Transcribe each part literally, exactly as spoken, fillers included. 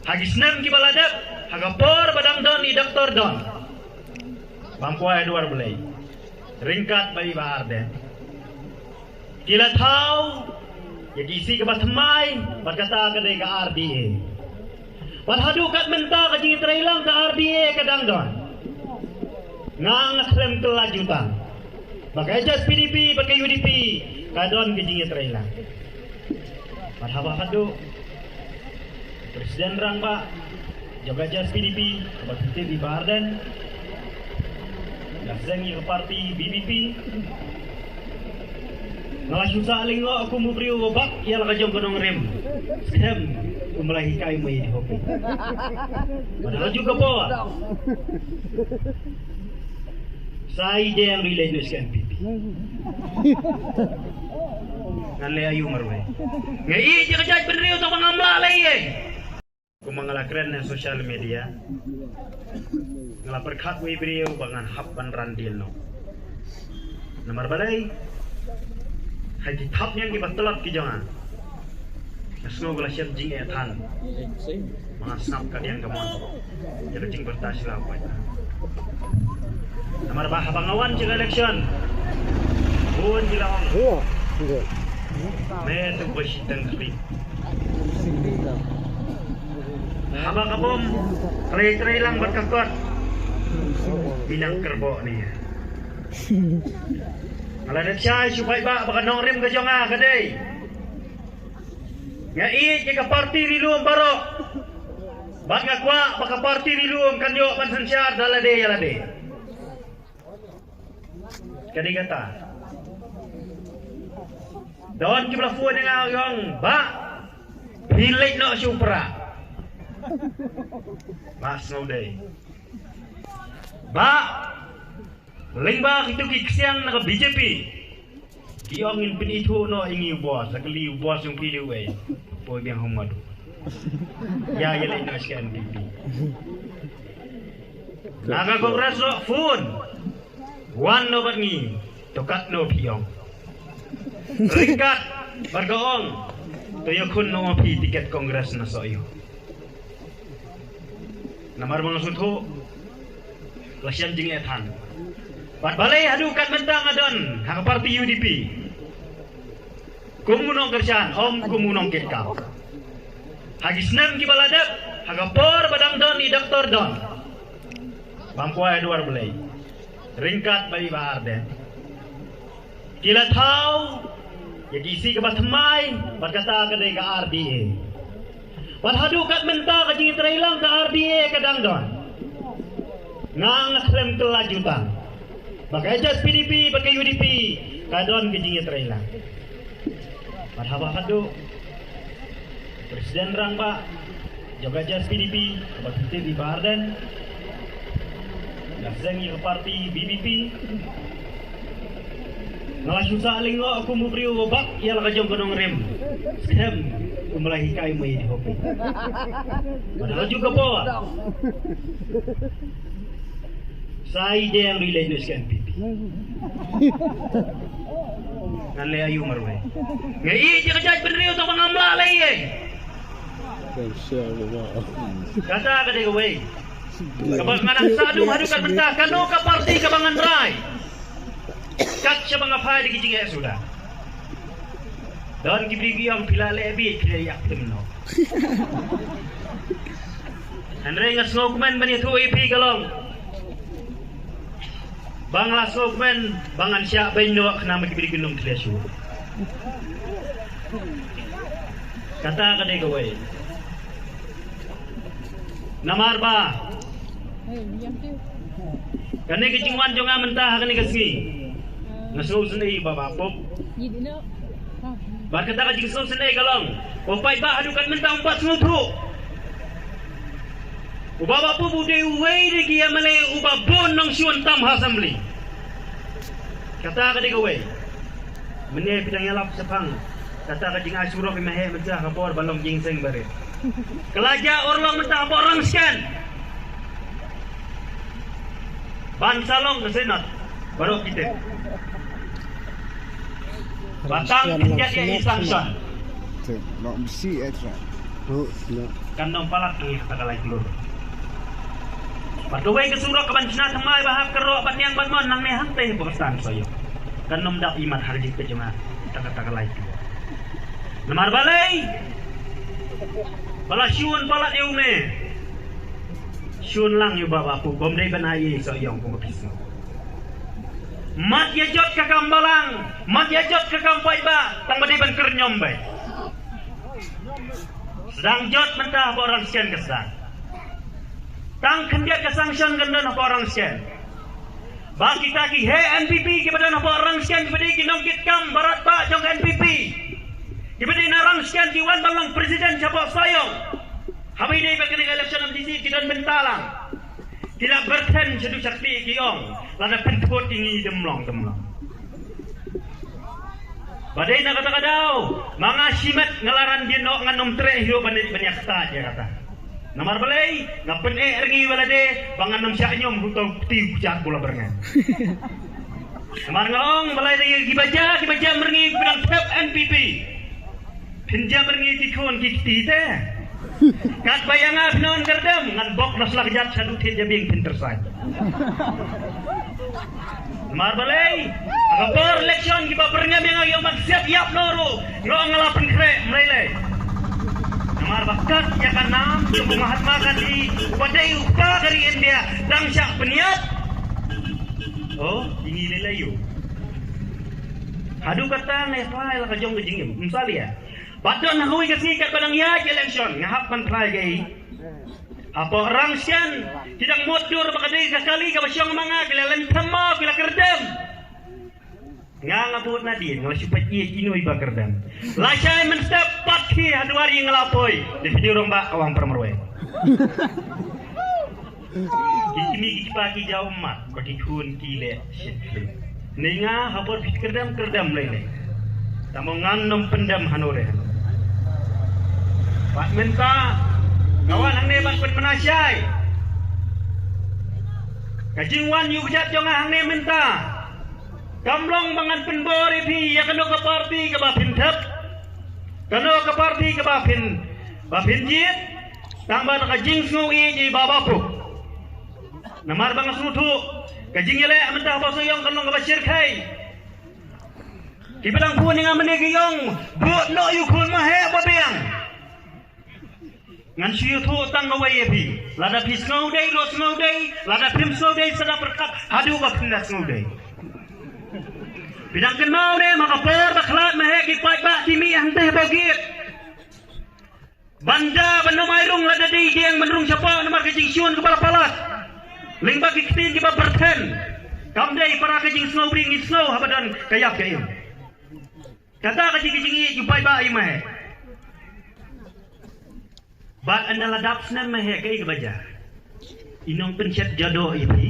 Ha ki snem kiba la dep, ha ka por ba dang don i Doktor Don, bam kwai duar Blei, ryngkat bad i Bah Ardent, ki la thaw ïa ki sih kaba thymmai, bad kata ka dei ka R D A. Bad haduh kat mynta ka jingïatreilang ka R D A ka dang don. Nga nga khlem kylla jutang ba ka H S P D P bad ka U D P ka don ka jingïatreilang. Bad haba haduh President Rangbah jong ka H S P D P, bad tip i Bah Ardent, nga seng ïa ka parti V P P. Nga la shu sah lyngngoh kum u briew uba bak ïa la ka jong ka nongrim. Skhem kum la hikai mai di hopi. Bad ha kajuh ka por, sa i dei ang rilei nus ka N P P. Ngan leh aïu marwei? Nga ïeit ïa ka jaitbynriew tang ba ngam lah leh ei. Kumba nga la kren ha social media, nga la pyrkhat wei briew ba ngan hap ban ran dien noh. Namar balei? Ha ki thap niang kiba tlot ki jong nga, nga sngew ba la shem jingeh than. Ba ngan sngap ka diang ka mon ïa ka jingbyrta sha la u paidbah. Namar ba haba nga wan sha ka election, bun ki la ong, me tu ba shiteng khlieh. Haba ka bom trei trei lang bad ka kot, minang kerbok ni. Nga la dep shai shu paidbah ba ka nongrim ka jong nga ka dei, nga ïeit ïa ka parti ri lum baroh. Bad nga kwah ba ka parti ri lum kan ïoh ban synshar da lade ïa lade. Ka dei kata. Don kiba la phone ïa nga, ong, Bah, phi leit noh sha u Prah. Bah, sngewdei. Bah, lyngba kito ki ksiang na ka B J P, ki ong ngin pynithuh noh ïa ngi u boss, la kylli u boss jong phi dei uei. Poi biang hom ngadu. Ïa, ïa leit noh sha N P P. Na ka Congress ruh phone. Wan noh bad ngi, to katno phi ong. Ryngkat bad ka ong, to ïakhun noh ma phi tiket Congress na Sohiong. Namar ba nga sngewthuh la shem jingeh than. Bad balei haduh kat mynta nga don ha ka parti U D P kum u nongkyrshan, ym kum u nongkitkam. Ha ki snem kiba la dep, ha ka por ba dang don i Doktor Don, bam kwai duar Blei, ryngkat bad i Bah Ardent, ki la thaw ïa ki sih kaba thymmai, bad kata ka dei ka R D A. Bad haduh kat mynta ka jingïatreilang ka R D A ka dang don. Nga nga khlem kylla jutang ba ka H S P D P bad ka U D P ka don ka jingïatreilang. Bad haba haduh President Rangbah jong ka H S P D P, bad tip i Bah Ardent, nga seng ïa ka parti V P P. Nga la shu sah lyngngoh kum u briew uba bak ïa la ka jong ka nongrim. Skhem kum la hikai mai di hopi. Bad ha kajuh ka por, sa i dei ang rilei nus ka N P P. Ngan leh aïu marwei? Nga ïeit ïa ka jaitbynriew tang ba ngam lah leh ei. Kata ka dei kawei. Kaba nga nang sah duh haduh kat mynta, kano ka parti kaba ngan rai. Kat shaba nga phai da ki jingeh suda. Don ki briew ki ong phi la leh beit, phi la ïap tymmen noh. Hynrei nga sngewkmen ban ïathuh ïa phi ka long ba nga la sngewkmen ba ngan shah beiñ noh khnang ba ki briew kin ym thleh shuh. Kata ka dei kawei. Namar ba kane ka jingwan jong nga mynta ha kane ka sngi, nga sngewsynei ba Bah Pup. Bad kata ka jingsngewsynei ka long, u paidbah haduh kat mynta um pat sngewthuh u Bah Pup u dei uwei na ki M L A uba bun nongshun tam ha Assembly. Kata ka dei kawei. Mynne phi dang ïalap shaphang kata ka jingai surok i Maheh mynta ha ka por ba long jingseng barit. Ka la jia urlong mynta ha por rang sken. Ban sa long ka Synod baroh ki tip. Ba tang phi ïa i sanction. Tip, long bisi eh, tra. Oh, no. Kan nym palat ïa kata ka lai klur. Bad kawei ka surok kaban shna thymmai ba ha Kyrroh Batniang Batmon nangne hangtei hapoh ka stan Sohiong. Kan nym dap imat ha ka jingpeit jong nga tang kata ka lai klur. Namar balei? Ba la shun palat ïa une. Shun lang ïa u Bah Bah Puh, bym dei ban ai ïa i Sohiong kum ka phi sngew. Mat ïa jot ka kam balang, mat ïa jot ka kam paidbah, tang ba dei ban kyrñiom beit. Sdang jot mynta hapoh Rangshken ka sdang. Tang khyndiat ka sanction kan don hapoh Rangshken. Ba kita ki heh N P P kiba don hapoh Rangshken kiba dei ki nongkitkam barat bah jong N P P, kiba dei na Rangshken ki wan ban long president shapoh Sohiong. Haba ïadei bad kane ka election M D C ki don bynta lang. Ki la byrthen shaduh shakti ki ong, lada pynthut ïa ngi dam long dam long. Ba dei na kata ka daw ma nga shimet nga la ran dien noh, ngan ym treh hi ruh ban ban ïakta ïa kata. Namar balei? Nga pyneh ïa ngi ba lade ba ngan ym shah ñiom hu tau kti u kjat bula byrngan. Namar nga ong balei da kiba ja kiba ja merngi kiba dang thep N P P. Phin jam ber ngi ki khun ki kti te. Katba ïa nga phin ong kyrdan ngan bok na slak jat shaduh thied jabieng phin tyrsaid. Namar balei? Ha ka por election kiba pyrngem ïa nga ïa u man siat ïap noh ruh nga ong nga la pynkhreh mlei lei. Namar ba kat ïa ka nam jong u Mahatma Gandhi uba dei u kpa ka ri India dang shah pynïap. Oh, ïa ngi lei lei ïu. Haduh katta nga ïa phai la ka jong ka jingim. Ym sah ïa. Bad don ha kawei ka sngi katba dang ïaid election nga hap ban phai kaei. Hapoh Rangshken ki dang mutdur ba ka dei ka kali kaba shong ma nga, ki la lyntham mo ki la kyrdem. Nga nga bud nadien nga la shu peit ïa kino iba kyrdem. Lashai mynstep pat ki ha dwar ïing nga la poi. Dei phi dei u rangbah ka wang para marwei. Ki kmie ki kpa ki jaw mat ba ki khun ki leh shit. Ni nga ha bor phi kyrdem kyrdem lei lei. Tang ba ngan nym pyndem hano re hano. Bad mynta nga wan hangne ban pynmynashai. Ka jingwan ïa u kjat jong nga hangne mynta kam long ba ngan pynbor ïa phi ïa kano ka parti kaba phin thep, kano ka parti kaba phin ba phin jied. Tang ba na ka jingsngew ïeit ïa i Bah Bah Puh. Namar ba nga sngewthuh ka jingïaleh mynta ha Sohiong kan long kaba shyrkhei. Kiba dang phone ïa nga mynne ki ong bud noh ïa u khun maheh ba biang. Ngan shu ïathuh tang kawei ïa phi. Lada phi sngew dei ruh sngew dei, lada phim sngew dei sa da pyrkhat haduh ba phin da sngew dei. Phi dang kynmaw ne ma ka por ba khlad maheh ki paidbah ki mih hangtei ha Bogit. Ban da ban nym ai rung lada dei dieng ban rung shapoh namar ka jingshun kaba la palat. Lyngba ki ktien kiba byrthen. Kam dei para ka jingsngew bri ngi sngew haba don ka ïap ka im. Kata ka jing ka jingïeit u paidbah ïa maheh. Bad ynda la dap snem maheh kaei kaba jia. I nongpynshet jadoh ïa phi.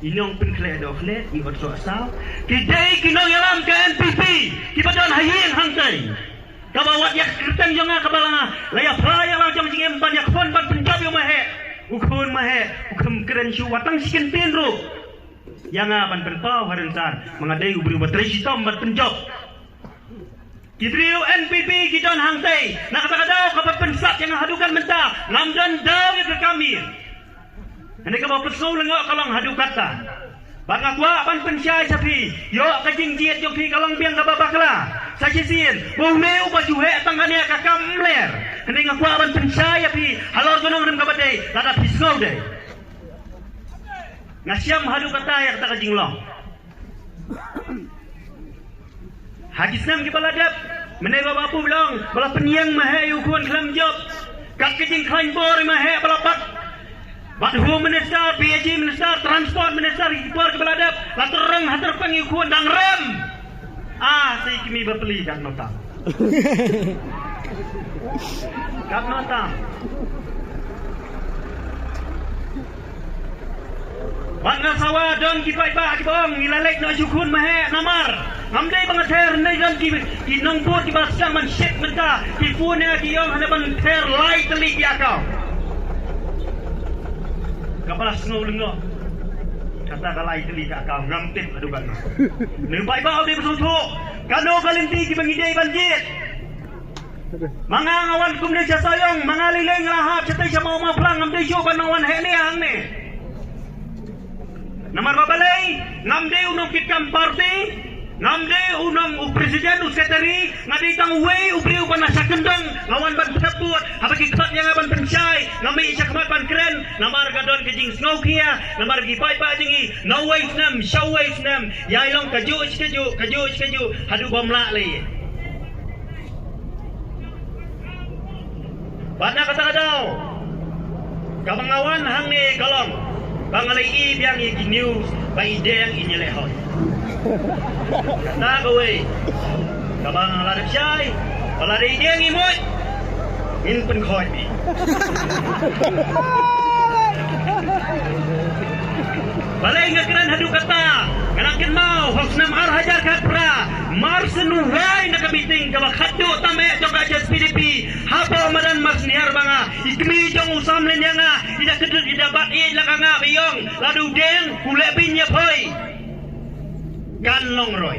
I nongpynkhleh doh khleh, i ot soh saw. Ki dei ki nongïalam ka N P P kiba don ha ïing hangtei. Kaba wat ïa ka kyrteng jong nga kaba la nga la ïa phla ïa la jong jingim ban ïa khun ban pynjop ïa u maheh. U khun maheh u kham kren shuh wat tang shi kyntien ruh. Ïa nga ban pynpaw ha ryngkat ma nga dei u briew ba trei shitom ban pynjop. Ki briew N P P ki don hangtei na kata ka daw kaba pynsat ïa nga haduh kan mynta ngam don daw ïa ka kam ïa. Hynrei kaba pynsngew lyngngoh ka long haduh katta. Bad nga kwah ban pynshai sha phi ïoh ka jingjied jong phi ka long biang kaba bakla. Sa shisien ba une uba ju heh tang kane ka kam mler. Hynrei nga kwah ban pynshai ïa phi halor ka nongrim kaba dei lada phi sngew dei. Nga shem haduh katta ïa kata ka jinglong. Ha ki snem kiba la dep mynne ba ba pu long ba la pynïeng maheh ïa u khun khlem jop. Kat ka jingkhlaiñ bor ïa maheh ba la pat. Bad Home Minister, P H E Minister, Transport Minister, ki por kiba la dep la tyrong ha tyrpeng ïa u khun dang rem. Ah, sa i kmie ba pli kat nota. Kat nota. Bad nga sawa don ki paidbah kiba ong ngi la leit noh shu khun maheh namar ngam dei ba nga ther, hynrei don ki ki nongbud kiba sdang ban shit mynta ki phone ïa nga ki ong hynrei ban ther lai tylli ki account. Kaba la sngew lyngngoh kata ka lai tylli ka account ngam tip haduh katno. Ngi paidbah u dei ba sngewthuh katno ka lynti kiba ngi dei ban jied. Ma nga nga wan kumne sha Sohiong, ma nga lei lei nga la hap shatei sha Mawmawphlang, ngam dei shuh ban wan heh ne hangne. Namar ba balei, ngam dei u nongkitkam party, ngam dei u nong u president u secretary, nga dei tang uwei u briew ban na sha kyndong, nga wan ban thep vote, haba ki khot ïa nga ban pynshai, nga mih shakhmat ban kren, namar ka don ka jingsngewkhia, namar ki paidbah jong ngi, na uwei snem, sha uwei snem, ïai long kajuh shi kajuh, kajuh shi kajuh, haduh bym lah lei. Bad na kata ka daw, kaba nga wan hangne ka long ba nga la ïohi biang ïa ki news ba i Deng in ïaleh hoi. Kata kawei kaba nga la dep shai, ba lada i Deng i mut, ngin pynkhot beit. Balei nga kren haduh katta? Nga la kynmaw ha u snem ar hajar khatphra, mar shen u wai na ka meeting kaba khatduh tam eh jong ka H S P D P, hapoh madan Marsynniar ba nga, i kmie jong u Samlin ïa nga, i da kdut i da bat ïeit la ka nga ba i ong, lada u Deng u leh beiñ ïa phi, kan long roi.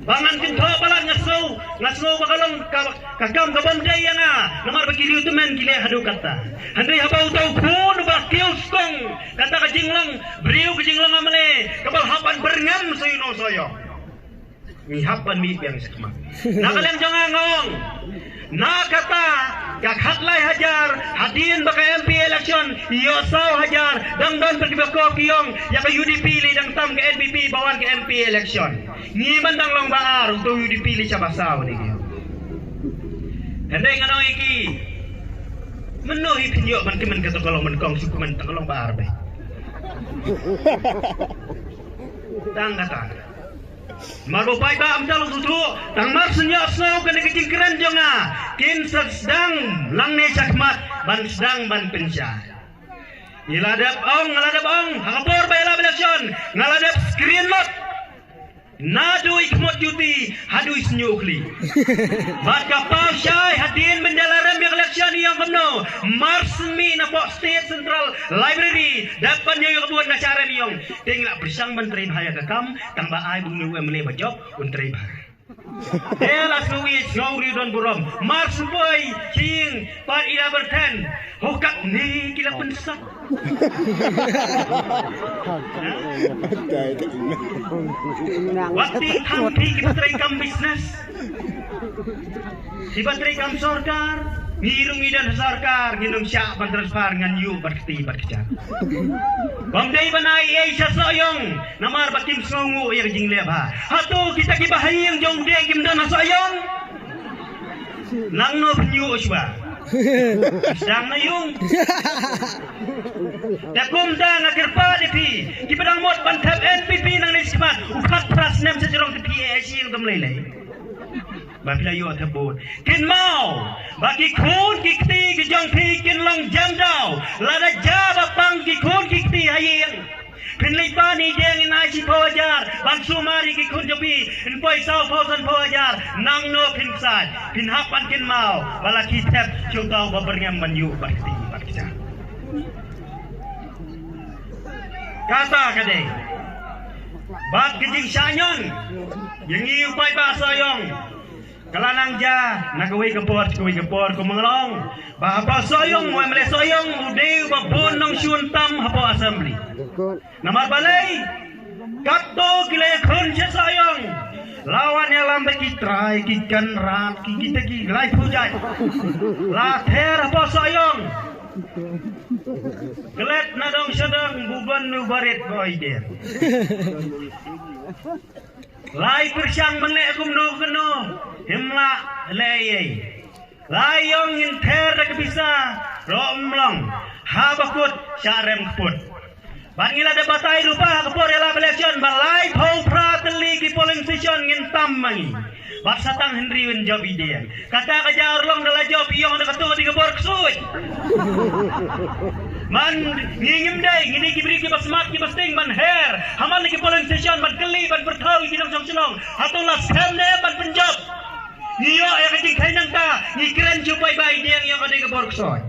Ba ngan kynthoh palat, nga sngew, nga sngew ba ka long ka, ka kam ka bym dei ïa nga. Namar ba ki riew tymmen ki leh haduh katta. Hynrei haba uta u khun uba kiew skong, kata ka jinglong briew, ka jinglong MLA, kaba la hap ban byrngem sha ïa u nongsoh ïoh, ngi hap ban mih biang shakhmat. Na ka liang jong nga nga ong, na kata ka khatlai hajar, hadien ba ka M P election ïoh saw hajar, dang don pat kiba kop ki ong ïa ka U D P lei dang tam ka N P P ba wan ka M P election. Ngi man dang long ba ar, uto U D P lei shaba saw ne ki. Hynrei ngan ong ïa ki, mano hi phin ïoh ban kmen kato ka long ban kong shu kmen, tang ka long ba ar beit. Tang kata. Mar ba u paidbah ym tang sngewthuh, tang mar shu ïohsngew kane ka jingkren jong nga, kin sa sdang nangne shakhmat ban sdang ban pynshai. Ngi la dep ong, nga la dep ong, ha ka por ba ïalap election, nga la dep screenshot. Naduh i khmut juti haduh i shñiuh khlieh. Bad ka paw shai hadien ban da la rem ïa ka election i ong kumno. Mar shu mih na poh State Central Library, dep ban ïoh ïa ka bun na sha rem i ong. Te ngi la pyrshang ban trei bha ïa ka kam, tang ba ai ba une u MLA ba jop un trei bha. Te la sngew ïeit, sngew riew don burom. Mar shu poi, king, pat i la byrthen. Ho katne ki la pynsah. Wat ti khang phi kiba trei kam business, kiba trei kam sorkar. Ngi ruh ngi don ha sorkar, ngin ym shah ban transfer, ngan ïuh bad kti bad kjat. Bym dei ban ai ei sha Sohiong namar ba kim sngewnguh ïa ka jingleh bha. Hato kita kiba ha ïing jong u Deng kim don ha Sohiong? Nangno phin ïuh shuwa? Sdang na ïung. Te kumta nga kyrpad ïa phi kiba dang mut ban thep N P P nangne shakhmat, u khatphra snem sha jrong te phi ïa ïa shi ïing tam lei lei. Ba phi la ïoh thep vote. Kynmaw ba ki khun ki kti ki jong phi kin long jam daw. Lada jia ba pang ki khun ki kti ha ïing, phin leit pan i Deng in ai shiphew hajar ban sumar ïa ki khun jong phi, in poi saw phew san phew hajar. Nangno phin ksaid? Phin hap ban kynmaw ba la ki thep sha uta uba byrngem ban ïuh bad kti bad kjat. Kata ka dei. Bad ka jingshah ñion ïa ngi u paidbah Sohiong ka la nang jia na kawei ka por sha kawei ka por, kumba nga la ong ba hapoh Sohiong, u MLA Sohiong u dei uba bun nongshun tam hapoh Assembly. Namar balei? Katto ki la ïakhun sha Sohiong, la wan ïalam bad ki trai, ki kynrad, ki kita ki laiphew jait. La ther hapoh Sohiong. Klet na dong sha dong, buban u barit ba oi der. Lai pyrshang ban leh kumno kumno, him lah leh ei ei. Lai ong ngin ther da ka pisa, ruh ym long. Haba kut, shah rem kput. Bad ngi la dep batai ruh pa ha ka por ïalap election ba laiphew phra tylli ki polling station ngin tam ma ngi. Bad sa tang hynriew yn jop i Deng. Kata ka jia urlong da la jop i ong da kato ka dei ka bor ksuid. Man ngi ngim dei, ngi dei ki briew kiba smat kiba sting ban her ha man la ki polling station ban kylli ban pyrthaw ïa ki nongshong shnong. Hato la skhem ne em ban pynjop? Ngi ïoh ïa ka jingkheiñ nangta, ngi kren shu paidbah i Deng ïa ka dei ka bor ksuid.